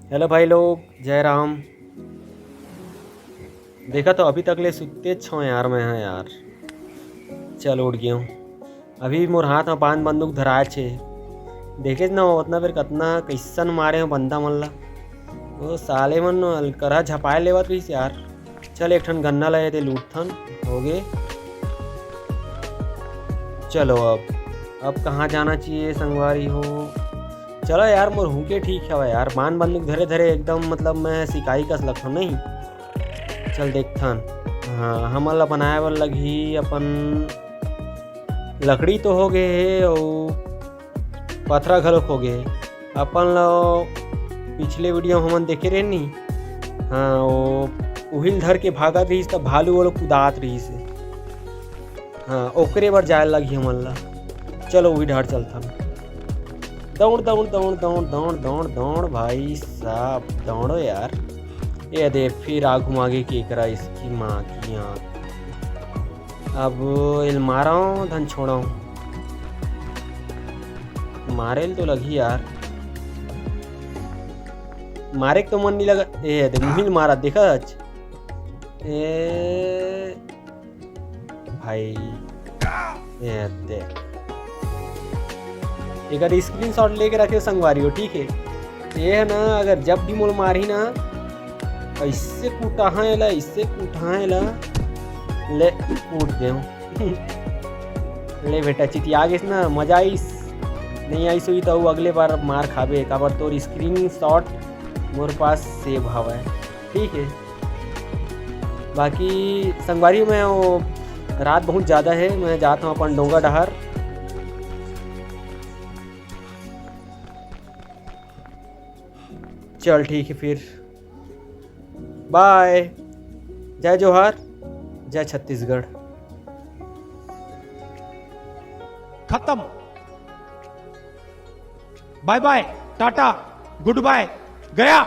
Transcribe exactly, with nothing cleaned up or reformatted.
Hello भाई लोग, जय राम। देखा तो अभी तक ले सुत्ते छो यार, मैं हाँ यार, चल उठ गया हूँ। अभी मोर हाथ में पान बंदूक धराए छे। देखे ना, उतना बेर कतना कैसन मारे हो बंदा मन ला। वो साले मन अलकरहा झपाए लेवत रहिस यार। चल, एक ठन गन्ना ला ये दे लूटथन। हो गे। चलो अब, अब कहाँ जाना चाहिए संगवारी हो? चलो यार, मोर हुके ठीक हवय यार, पान बंदूक धरे धरे एकदम, मतलब, मैं सिपाही कस लगथन नहीं। चल देखथन। हाँ, हमन ला बनाए बर लगही अपन, लकड़ी तो हो गए हे अउ पथरा घलोक हो गए हे। अपन ला पिछले वीडियो में हमन देखे रहे नी, हाँ, वो उहिल धर के भागत रहिस त भालू वो लोग कुदात रहिस हे। हाँ, ओकरे बर जाए लगही हमन ला। चलो, उही ढार चलथन। दौड़, दौड़, दौड़, दौड़, दौड़, दौड़, दौड़, भाई साहब, दौड़ो यार। ये दे, फिर आगू मागे केकरा इसकी माँ की आँख। अब एल मारो, धन छोड़ो। मारे ल तो लगही यार। मारे के तो मन नहीं लगा। ए दे, मुहिल मारा, देखा आज। ए भाई, ये देख, एकर स्क्रीनशॉट लेके रखे संगवारी हो, ठीक है। ये है ना, अगर जब भी मोल मारही ना, ऐसे कूटा है ला, ऐसे कूटा है ला, ले कूट दे। ले बेटा, चिटिया गेस ना, मजा आइस। नहीं आइस हुई तो अगले बार मार खाबे, काबर तोर स्क्रीनशॉट मोर पास सेव हवय, ठीक है। बाकी संगवारी, मैं वो रात बहुत ज़्यादा है, मैं जाता हूँ अपन डोंगा डहार। चल ठीक है फिर, बाय, जय जोहार, जय छत्तीसगढ़। खत्म। बाय बाय, टाटा, गुड बाय, गया।